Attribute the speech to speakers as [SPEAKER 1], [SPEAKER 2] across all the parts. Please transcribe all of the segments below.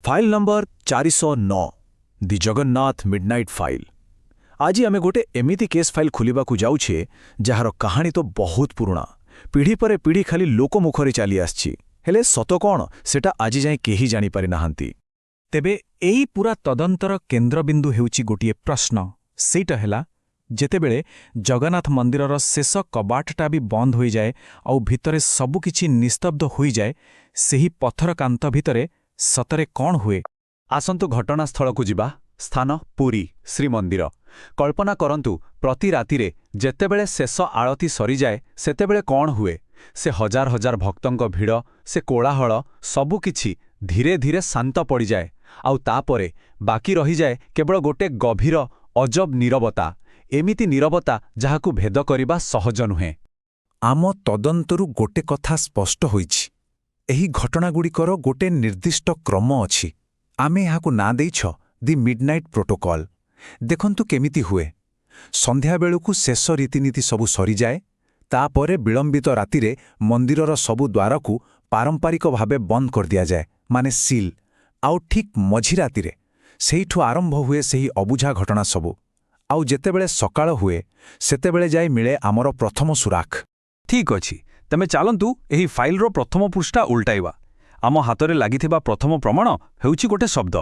[SPEAKER 1] File number 409, ଦି Jagannath midnight file. ଆଜି ଆମେ ଗୋଟେ ଏମିତି କେସ୍ ଫାଇଲ୍ ଖୋଲିବାକୁ ଯାଉଛେ, ଯାହାର କାହାଣୀ ତ ବହୁତ ପୁରୁଣା, ପିଢ଼ି ପରେ ପିଢ଼ି ଖାଲି ଲୋକମୁଖରେ ଚାଲି ଆସିଛି। ହେଲେ ସତ କ'ଣ, ସେଟା ଆଜି ଯାଏଁ କେହି ଜାଣିପାରିନାହାନ୍ତି। ତେବେ ଏଇ ପୁରା ତଦନ୍ତର କେନ୍ଦ୍ରବିନ୍ଦୁ ହେଉଛି ଗୋଟିଏ ପ୍ରଶ୍ନ। ସେଇଟା ହେଲା, ଯେତେବେଳେ ଜଗନ୍ନାଥ ମନ୍ଦିରର ଶେଷ କବାଟଟା ବି ବନ୍ଦ ହୋଇଯାଏ ଆଉ ଭିତରେ ସବୁକିଛି ନିସ୍ତବ୍ଧ ହୋଇଯାଏ, ସେହି ପଥର କାନ୍ଥ ଭିତରେ ସତରେ କ'ଣ ହୁଏ?
[SPEAKER 2] ଆସନ୍ତୁ ଘଟଣାସ୍ଥଳକୁ ଯିବା। ସ୍ଥାନ ପୁରୀ ଶ୍ରୀମନ୍ଦିର। କଳ୍ପନା କରନ୍ତୁ, ପ୍ରତି ରାତିରେ ଯେତେବେଳେ ଶେଷ ଆଳତି ସରିଯାଏ, ସେତେବେଳେ କ'ଣ ହୁଏ। ସେ ହଜାର ହଜାର ଭକ୍ତଙ୍କ ଭିଡ଼, ସେ କୋଳାହଳ, ସବୁକିଛି ଧୀରେ ଧୀରେ ଶାନ୍ତ ପଡ଼ିଯାଏ। ଆଉ ତାପରେ ବାକି ରହିଯାଏ କେବଳ ଗୋଟେ ଗଭୀର, ଅଜବ ନୀରବତା। ଏମିତି ନୀରବତା ଯାହାକୁ ଭେଦ କରିବା ସହଜ ନୁହେଁ।
[SPEAKER 1] ଆମ ତଦନ୍ତରୁ ଗୋଟେ କଥା ସ୍ପଷ୍ଟ ହୋଇଛି। ଏହି ଘଟଣାଗୁଡ଼ିକର ଗୋଟେ ନିର୍ଦ୍ଦିଷ୍ଟ କ୍ରମ ଅଛି। ଆମେ ଏହାକୁ ନାଁ ଦେଇଛୁ ଦି ମିଡନାଇଟ୍ ପ୍ରୋଟୋକଲ୍। ଦେଖନ୍ତୁ କେମିତି ହୁଏ। ସନ୍ଧ୍ୟାବେଳକୁ ଶେଷ ରୀତିନୀତି ସବୁ ସରିଯାଏ। ତାପରେ ବିଳମ୍ବିତ ରାତିରେ ମନ୍ଦିରର ସବୁ ଦ୍ୱାରକୁ ପାରମ୍ପରିକ ଭାବେ ବନ୍ଦ କରିଦିଆଯାଏ, ମାନେ ସିଲ୍। ଆଉ ଠିକ୍ ମଝିରାତିରେ ସେଇଠୁ ଆରମ୍ଭ ହୁଏ ସେହି ଅବୁଝା ଘଟଣା ସବୁ। ଆଉ ଯେତେବେଳେ ସକାଳ ହୁଏ, ସେତେବେଳେ ଯାଇ ମିଳେ ଆମର ପ୍ରଥମ ସୁରାଖ।
[SPEAKER 2] ଠିକ୍ ଅଛି, ତେବେ ଚାଲନ୍ତୁ ଏହି ଫାଇଲ୍ର ପ୍ରଥମ ପୃଷ୍ଠା ଉଲ୍ଟାଇବା। ଆମ ହାତରେ ଲାଗିଥିବା ପ୍ରଥମ ପ୍ରମାଣ ହେଉଛି ଗୋଟେ ଶବ୍ଦ।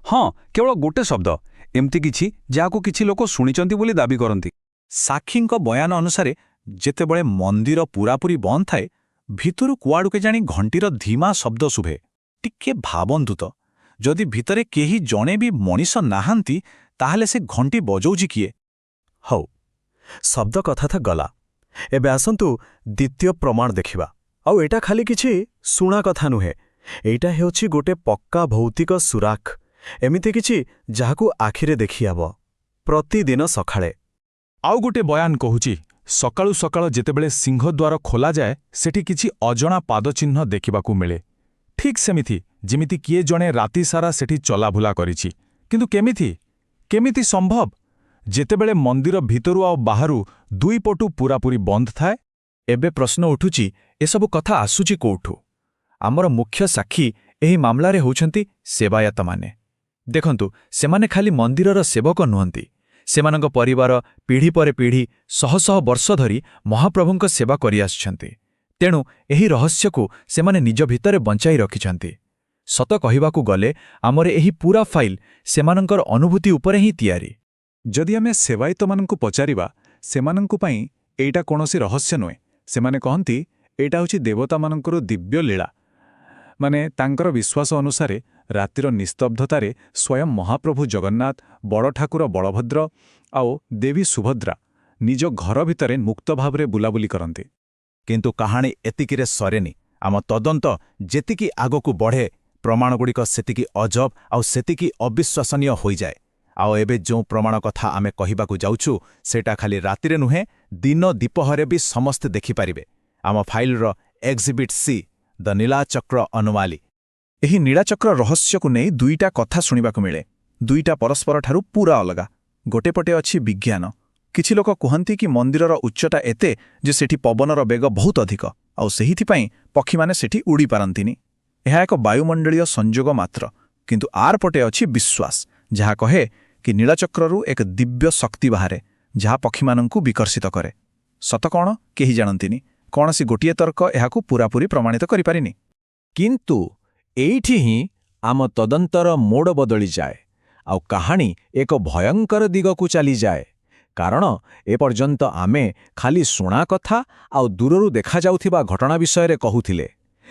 [SPEAKER 2] ହଁ, କେବଳ ଗୋଟେ ଶବ୍ଦ। ଏମିତି କିଛି ଯାହାକୁ କିଛି ଲୋକ ଶୁଣିଛନ୍ତି ବୋଲି ଦାବି କରନ୍ତି।
[SPEAKER 1] ସାକ୍ଷୀଙ୍କ ବୟାନ ଅନୁସାରେ, ଯେତେବେଳେ ମନ୍ଦିର ପୂରାପୂରି ବନ୍ଦ ଥାଏ, ଭିତରୁ କୁଆଡ଼ୁ କେଜାଣି ଘଣ୍ଟିର ଧୀମା ଶବ୍ଦ ଶୁଭେ। ଟିକେ ଭାବନ୍ତୁ ତ, ଯଦି ଭିତରେ କେହି ଜଣେ ବି ମଣିଷ ନାହାନ୍ତି, ତାହେଲେ ସେ ଘଣ୍ଟି ବଜଉଛି କିଏ?
[SPEAKER 3] ହଉ, ଶବ୍ଦ କଥା ତ ଗଲା। ଏବେ ଆସନ୍ତୁ ଦ୍ୱିତୀୟ ପ୍ରମାଣ ଦେଖିବା। ଆଉ ଏଇଟା ଖାଲି କିଛି ଶୁଣା କଥା ନୁହେଁ, ଏଇଟା ହେଉଛି ଗୋଟେ ପକ୍କା ଭୌତିକ ସୁରାକ, ଏମିତି କିଛି ଯାହାକୁ ଆଖିରେ ଦେଖିହେବ। ପ୍ରତିଦିନ ସକାଳେ
[SPEAKER 4] ଆଉ ଗୋଟେ ବୟାନ କହୁଛି, ସକାଳୁ ସକାଳ ଯେତେବେଳେ ସିଂହଦ୍ୱାର ଖୋଲାଯାଏ, ସେଠି କିଛି ଅଜଣା ପାଦଚିହ୍ନ ଦେଖିବାକୁ ମିଳେ, ଠିକ୍ ସେମିତି ଯେମିତି କିଏ ଜଣେ ରାତିସାରା ସେଠି ଚଲାବୁଲା କରିଛି। କିନ୍ତୁ କେମିତି? କେମିତି ସମ୍ଭବ, ଯେତେବେଳେ ମନ୍ଦିର ଭିତରୁ ଆଉ ବାହାରୁ ଦୁଇ ପଟୁ ପୂରାପୂରି ବନ୍ଦ ଥାଏ?
[SPEAKER 3] ଏବେ ପ୍ରଶ୍ନ ଉଠୁଛି, ଏସବୁ କଥା ଆସୁଛି କୋଉଠୁ? ଆମର ମୁଖ୍ୟ ସାକ୍ଷୀ ଏହି ମାମଲାରେ ହେଉଛନ୍ତି ସେବାୟତମାନେ। ଦେଖନ୍ତୁ, ସେମାନେ ଖାଲି ମନ୍ଦିରର ସେବକ ନୁହନ୍ତି। ସେମାନଙ୍କ ପରିବାର ପିଢ଼ି ପରେ ପିଢ଼ି, ଶହ ଶହ ବର୍ଷ ଧରି ମହାପ୍ରଭୁଙ୍କ ସେବା କରିଆସୁଛନ୍ତି। ତେଣୁ ଏହି ରହସ୍ୟକୁ ସେମାନେ ନିଜ ଭିତରେ ବଞ୍ଚାଇ ରଖିଛନ୍ତି। ସତ କହିବାକୁ ଗଲେ, ଆମର ଏହି ପୂରା ଫାଇଲ୍ ସେମାନଙ୍କର ଅନୁଭୂତି ଉପରେ ହିଁ ତିଆରି।
[SPEAKER 4] ଯଦି ଆମେ ସେବାୟତମାନଙ୍କୁ ପଚାରିବା, ସେମାନଙ୍କ ପାଇଁ ଏଇଟା କୌଣସି ରହସ୍ୟ ନୁହେଁ। ସେମାନେ କହନ୍ତି, ଏଇଟା ହେଉଛି ଦେବତାମାନଙ୍କର ଦିବ୍ୟ ଲୀଳା। ମାନେ ତାଙ୍କର ବିଶ୍ୱାସ ଅନୁସାରେ ରାତିର ନିସ୍ତବ୍ଧତାରେ ସ୍ୱୟଂ ମହାପ୍ରଭୁ ଜଗନ୍ନାଥ, ବଡ଼ ଠାକୁର ବଳଭଦ୍ର ଆଉ ଦେବୀ ସୁଭଦ୍ରା ନିଜ ଘର ଭିତରେ ମୁକ୍ତ ଭାବରେ ବୁଲାବୁଲି କରନ୍ତି।
[SPEAKER 5] କିନ୍ତୁ କାହାଣୀ ଏତିକିରେ ସରେନି। ଆମ ତଦନ୍ତ ଯେତିକି ଆଗକୁ ବଢ଼େ, ପ୍ରମାଣଗୁଡ଼ିକ ସେତିକି ଅଜବ ଆଉ ସେତିକି ଅବିଶ୍ୱସନୀୟ ହୋଇଯାଏ। ଆଉ ଏବେ ଯେଉଁ ପ୍ରମାଣ କଥା ଆମେ କହିବାକୁ ଯାଉଛୁ, ସେଇଟା ଖାଲି ରାତିରେ ନୁହେଁ, ଦିନ ଦିପହରେ ବି ସମସ୍ତେ ଦେଖିପାରିବେ। ଆମ ଫାଇଲ୍ର ଏକ୍ଜିବିଟ୍ ସି, ଦ ନୀଳାଚକ୍ର ଅନୁମାଲି।
[SPEAKER 1] ଏହି ନୀଳାଚକ୍ର ରହସ୍ୟକୁ ନେଇ ଦୁଇଟା କଥା ଶୁଣିବାକୁ ମିଳେ, ଦୁଇଟା ପରସ୍ପରଠାରୁ ପୁରା ଅଲଗା। ଗୋଟେ ପଟେ ଅଛି ବିଜ୍ଞାନ। କିଛି ଲୋକ କୁହନ୍ତି କି ମନ୍ଦିରର ଉଚ୍ଚତା ଏତେ ଯେ ସେଠି ପବନର ବେଗ ବହୁତ ଅଧିକ, ଆଉ ସେଇଥିପାଇଁ ପକ୍ଷୀମାନେ ସେଠି ଉଡ଼ିପାରନ୍ତିନି। ଏହା ଏକ ବାୟୁମଣ୍ଡଳୀୟ ସଂଯୋଗ ମାତ୍ର। କିନ୍ତୁ ଆର ପଟେ ଅଛି ବିଶ୍ୱାସ, ଯାହା କହେ କି ନୀଳଚକ୍ରରୁ ଏକ ଦିବ୍ୟ ଶକ୍ତି ବାହାରେ, ଯାହା ପକ୍ଷୀମାନଙ୍କୁ ବିକର୍ଷିତ କରେ। ସତ କ'ଣ, କେହି ଜାଣନ୍ତିନି। କୌଣସି ଗୋଟିଏ ତର୍କ ଏହାକୁ ପୂରାପୂରି ପ୍ରମାଣିତ କରିପାରିନି।
[SPEAKER 5] କିନ୍ତୁ ଏଇଠି ହିଁ ଆମ ତଦନ୍ତର ମୋଡ଼ ବଦଳିଯାଏ ଆଉ କାହାଣୀ ଏକ ଭୟଙ୍କର ଦିଗକୁ ଚାଲିଯାଏ। କାରଣ ଏପର୍ଯ୍ୟନ୍ତ ଆମେ ଖାଲି ଶୁଣା କଥା ଆଉ ଦୂରରୁ ଦେଖାଯାଉଥିବା ଘଟଣା ବିଷୟରେ କହୁଥିଲେ।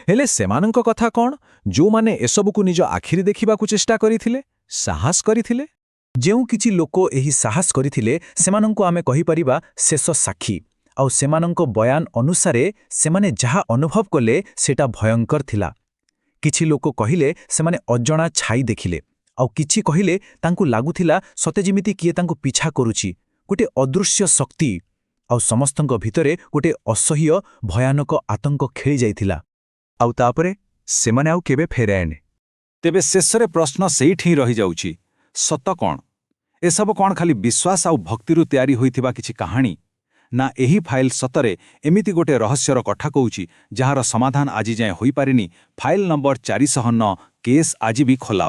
[SPEAKER 5] ହେଲେ ସେମାନଙ୍କ କଥା କ'ଣ, ଯେଉଁମାନେ ଏସବୁକୁ ନିଜ ଆଖିରେ ଦେଖିବାକୁ ଚେଷ୍ଟା କରିଥିଲେ, ସାହସ କରିଥିଲେ?
[SPEAKER 1] ଯେଉଁ କିଛି ଲୋକ ଏହି ସାହସ କରିଥିଲେ, ସେମାନଙ୍କୁ ଆମେ କହିପାରିବା ଶେଷ ସାକ୍ଷୀ। ଆଉ ସେମାନଙ୍କ ବୟାନ ଅନୁସାରେ ସେମାନେ ଯାହା ଅନୁଭବ କଲେ, ସେଟା ଭୟଙ୍କର ଥିଲା। କିଛି ଲୋକ କହିଲେ ସେମାନେ ଅଜଣା ଛାଇ ଦେଖିଲେ। ଆଉ କିଛି କହିଲେ ତାଙ୍କୁ ଲାଗୁଥିଲା ସତେ ଯେମିତି କିଏ ତାଙ୍କୁ ପିଛା କରୁଛି, ଗୋଟିଏ ଅଦୃଶ୍ୟ ଶକ୍ତି। ଆଉ ସମସ୍ତଙ୍କ ଭିତରେ ଗୋଟିଏ ଅସହ୍ୟ, ଭୟାନକ ଆତଙ୍କ ଖେଳି ଯାଇଥିଲା।
[SPEAKER 2] ଆଉ ତାପରେ ସେମାନେ ଆଉ କେବେ ଫେରାଏନି। ତେବେ ଶେଷରେ ପ୍ରଶ୍ନ ସେଇଠି ହିଁ ରହିଯାଉଛି, ସତ କ'ଣ? ଏସବୁ କ'ଣ ଖାଲି ବିଶ୍ୱାସ ଆଉ ଭକ୍ତିରୁ ତିଆରି ହୋଇଥିବା କିଛି କାହାଣୀ, ନା ଏହି ଫାଇଲ୍ ସତରେ ଏମିତି ଗୋଟେ ରହସ୍ୟର କଥା କହୁଛି, ଯାହାର ସମାଧାନ ଆଜି ଯାଏଁ ହୋଇପାରିନି? ଫାଇଲ୍ ନମ୍ବର 409 କେସ୍ ଆଜି ବି ଖୋଲା।